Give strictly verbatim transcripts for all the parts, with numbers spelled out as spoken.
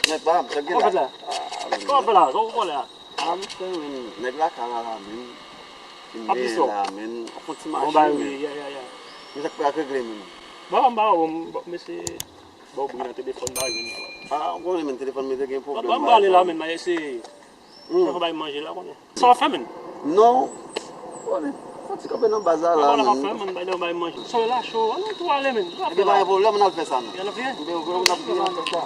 Nèg pa, sa gen la. Kòman fè la? Kòman fè la? Sa w konn la? A, m fè, men, nèg lakay la, la, men. Fin veye la, men. Fon ti mache, men. Men sa k pral regle, men. Ba, ba, ba, mesye, ba, ou bri nan telefòn, ba, men. A, ou konnen, men, telefòn, men, te gen pwoblèm. Ba, ba, ale la, men, ma eseye. Hmm. Sa fè bay manje la, konnen. Sa w ap fè, men? Non. Konnen. Fon ti kanpe nan baz la, la, men. Sa w ap fè, men, bay, bay manje. Solèy la cho, ann tou ale, men. Ebyen, pa gen pwoblèm, n al fè sa, non. Ann al fè. Ebyen, ou konnen, n al fè sa.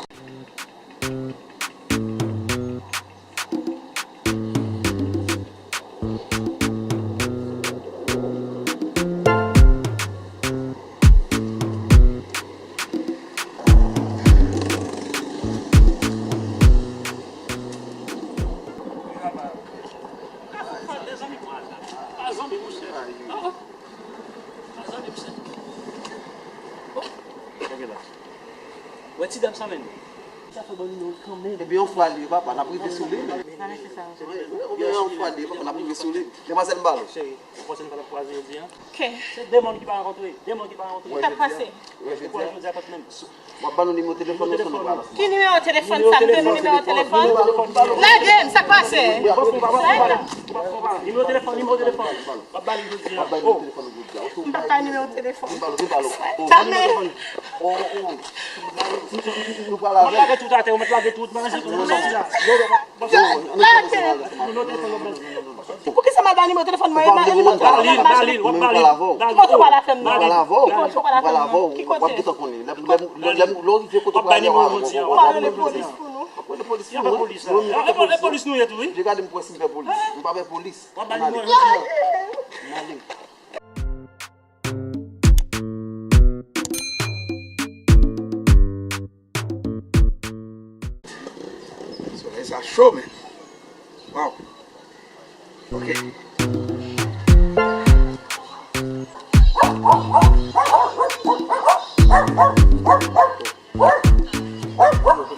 Wè ti dam sa menm. Sa fè bon nimewo kanmenm. Ebyen, yon fwa li, papa, n ap rive sou li. Pa nesesè. Ebyen, yon fwa li, papa, n ap rive sou li. Demwazèl, m ba l. Cheri, ou panse nou kapab kwaze jodi a? Ok. Se de mòn ki pa rankontre, de mòn ki pa rankontre. Sa k pase? Ou kwè jodi a pa t menm? W ap ban nou nimewo telefòn nou, nou pral ansanm. Ki nimewo telefòn sa? M gen nimewo telefòn? Lage m, sa k pase? Nimewo telefòn, nimewo telefòn. W ap ba li jodi a. M pa bay nimewo telefòn. Vin ba l, vin ba l. Sa men. Nou pral avè l. Lage tout atè, ou mèt lage tout, malanje tout, nou sòti la. Lage. Poukisa m al ba nimewo telefòn mwen? Ba li, ba li, w ap ba li. Ki kote w pral avè m nan? Ki kote w pral avè m nan? Ki kote? Lè, lè, lè, lè w rive kote w pral avè m, w ap rele polis pou nou. W ap rele polis pou nou. Rele polis nou ye tou, wi. Vye gade m pou wè si m pè polis. M pa pè polis. W ap ba nimewo jodi a. Ann ale. Solèy sa cho, men. Waw. Ok.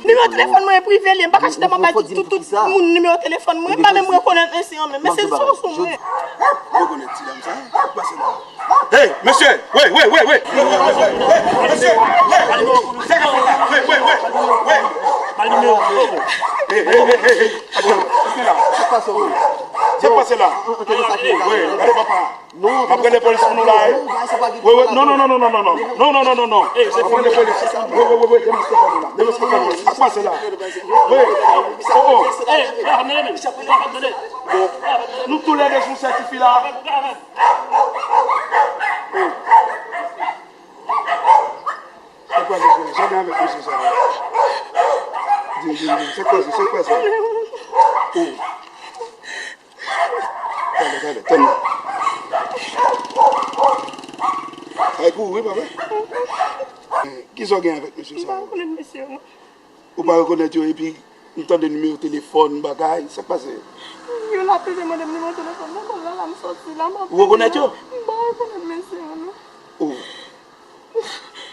Nimewo telefòn mwen prive li ye, m pa ka chita m ap bay tout, tout, tout moun nimewo telefòn mwen, m pa menm rekonèt mesye an menm, mesye sou sou mwen. Rekonèt ti dam sa, sa k pase la? Hey, mesye, wi, wi, wi, wi. Mesye, hey, sa k ap fèt la? Wi, wi, wi, wi. Hey, hey, hey, hey, hey. Sa k pase la? Wi, gade papa. M ap rele polis pou nou la, wi. Wi, wi, non, non, non. Non, non, non, non, non. M ap rele polis. Wi, wi, wi, wi, demaske fò nou la. Demaske fò nou la. Sa k pase la? Wi. Oh, oh. Nou toulède sou sèt tifi la. Wi. Sa k pase, frè? Sa gen avèk mesye sa? Di m, di m, di m. Sa k pase? Sa k pase? Oh. Talè, talè, tann mwen. Ay kouri, papa. Kisa w gen avèk mesye sa? M pa rekonèt mesye yo, non. Ou pa rekonèt yo, epi m tande nimewo telefòn, bagay, sa k pase? Yo lapele mande m nimewo telefòn nan, bon, la, la, m sòti la, m ap... Ou rekonèt yo? M pa rekonèt mesye yo, non. Oh.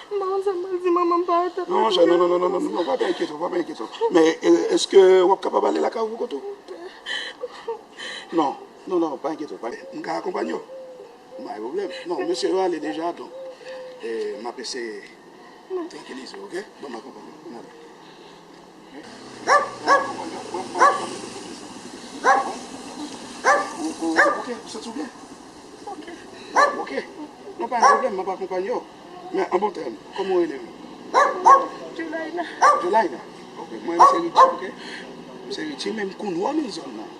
M pa konn sa m pral di manman m pa retèt. Non, monchè, non, non, non, non, pa, pa enkyete w, pa, pa enkyete w. Men, e, èske w ap kapab ale lakay ou pou kont ou? Non, non, non, pa enkyete w, pa, m ka akonpanye w. M pa gen pwoblèm. Non, mesye yo ale deja, donk, e, m ap eseye trankilize w, ok? Ban m akonpanye w, ann ale. Ok, ou santi w byen? Ok. Ok. Non, pa gen pwoblèm, m ap akonpanye w. Men an bon tèm, kòman w rele menm? Jolaina. Jolaina? Ok, mwen, m se Richie, ok? M se Richie, men m konn ou nan zòn nan.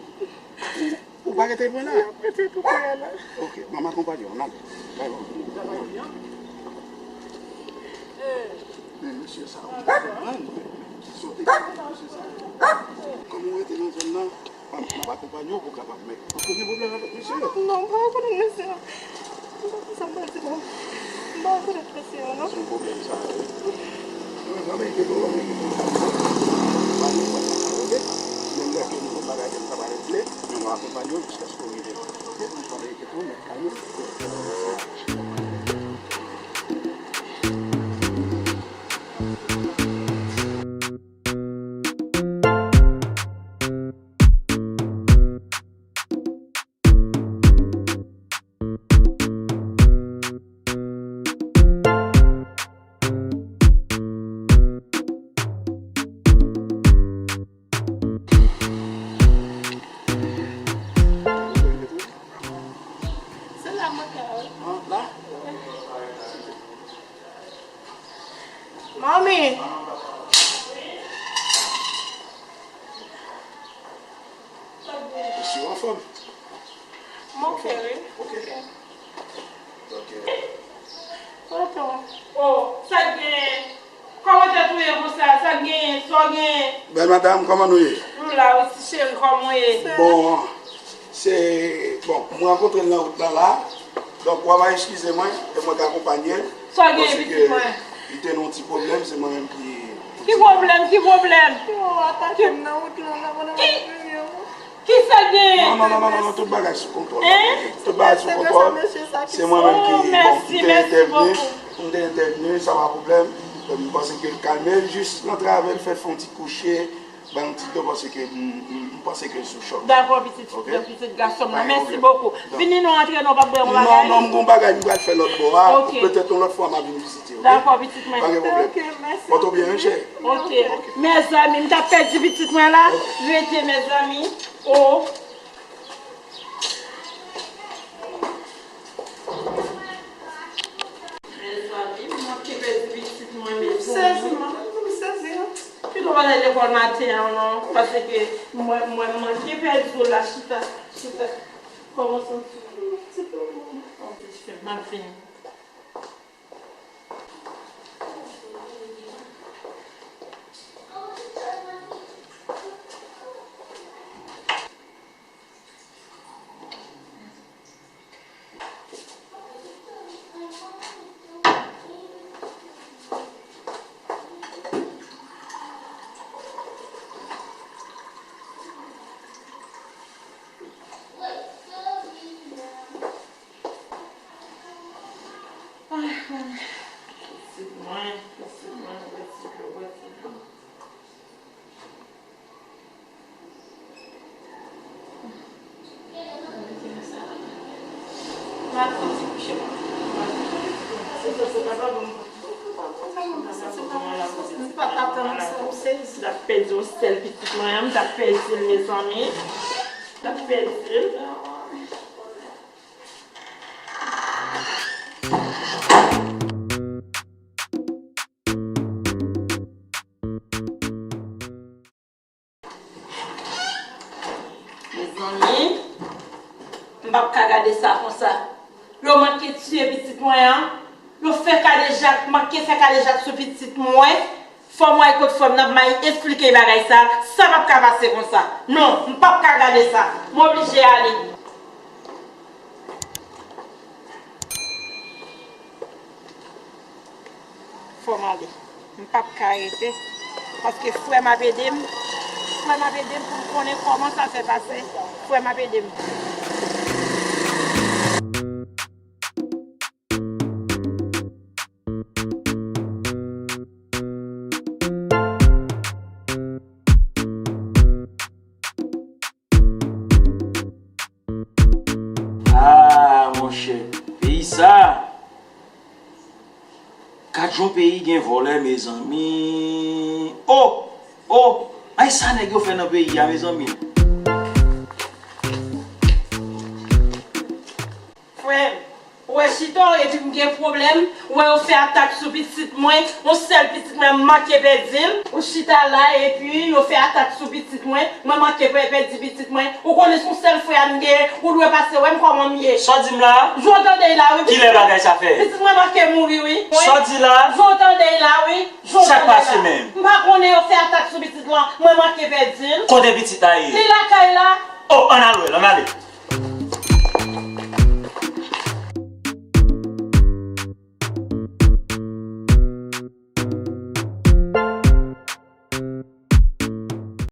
Ou pa rete lwen la? M ap rete tou prè a la. Ok, ban m akonpanye w, ann ale. Bay mwen. Men mesye sa, ou konprann, men, men, sote ki mesye sa. Kòm ou rete nan zòn nan, m ap, m ap akonpanye w pou w kapab, men ou pa gen pwoblèm avèk mesye yo? Non, m pa rekonèt mesye yo. M pa konn sa m pral di, bon. M pa rekonèt mesye yo, non. Se yon pwoblèm sa, wi. Non, men pa pè enkyete w, pa pè enkyete w. Pa gen pwoblèm sa, ok? Menm lè ke nou gen bagay ke nou ta pral regle, men m ap akonpanye w jiskaske w rive. Ok? Pa pè enkyete w, mèt kalme w. Ah, la. Manmi. Mesye, w anfòm? M oke, wi. Oke. Oke. Tonton. Oh, sa k genyen? Kòman tèt ou ye konsa? Sa k genyen? Sa w genyen? Bèl madanm, kòman nou ye? Nou la, wi, ti cheri, kòman w ye? Bon, se, bon, m rankontre l nan wout lan la. Donk, w ava eskize mwen, e mwen k akonpanye l. Sa w genyen, pitit mwen? Paske li te nan yon ti pwoblèm, se mwen menm ki... Ki pwoblèm? Ki pwoblèm? Yo atake m nan wout lan la, pandan m ap vini an. Kisa k genyen? Non, non, non, non, non, non, tout bagay sou kontwòl. Hein? Tout bagay sou kontwòl. Se mwen menm ki, bon, ki te entèvni. M te entèvni, sa pa pwoblèm. M panse ke l kalme, jis nan travè l fè, fè yon ti kouche, bay yon ti do, paske m, m, m panse ke l sou chòk. Dakò, pitit, pitit gason m nan. Mèsi bokou. Vini non, antre non, w p ap bwè yon bagay? Non, non, m gon bagay m pral fè lòt bò a. Ok. Petèt yon lòt fwa m a vin vizite, ok? Dakò, pitit mwen. Pa gen pwoblèm. Ok, mèsi. Pòt ou byen, wi, cheri? Ok. Ok. Mezanmi, m t ap pèdi pitit mwen la. Rete, mezanmi. Oh. Mezanmi, m manke pèdi pitit mwen, mezanmi. M sezi, manman, m sezi, non. Pito w pa t al lekòl maten an, non, paske mwen, mwen manke pèdi w la, chita, chita. Kòman w santi w? Ti pè, manman. Ok, cheri, m ap vini. Ay, manmi. Pitit mwen, pitit mwen, bwè ti dlo, bwè ti dlo. M al fè yon ti kouche, mwen. Si se pa bon, m pa t ap tann ou sezi. M t ap pèdi yon sèl pitit mwen an, m t ap pèdi l, mezanmi. M t ap pèdi l. Mezanmi, m p ap ka gade sa konsa. Yo manke tiye pitit mwen an. Yo fè kadejak, manke fè kadejak sou pitit mwen. Fò m al kot frè m nan, m al esplike bagay sa. Sa p ap ka pase konsa. Non, m p ap ka gade sa. M oblije ale. Fò m ale. M p ap ka rete. Paske frè m ap ede m. Frè m ap ede m pou m konnen kòman sa fè pase. Frè m ap ede m. Ah, monchè, peyi sa a. Gad jan peyi gen vòlè, mezanmi. Oh! Oh! Ay, sa nèg yo fè nan peyi a, mezanmi. Frè m, ou wè chita w epi m gen pwoblèm, ou wè yo fè atak sou pitit mwen, yon sèl pitit mwen, m manke pèdi l. Ou chita la epi yo fè atak sou pitit mwen, mwen manke pè-, pèdi pitit mwen. Ou konnen se yon sèl frè a m genyen, ou dwe pase wè m kòman m ye. Sa w di m la a? Jan w tande y la, wi. Kilè bagay sa fèt? Pitit mwen manke mouri, wi. Sa w di la a? Jan w tande y la, wi. Jan w tande y la. Sa k pase menm? M pa konnen yo fè atak sou pitit lan, mwen manke pèdi l. Kote pitit la ye? Li lakay la. Oh, ann al wè l, ann ale.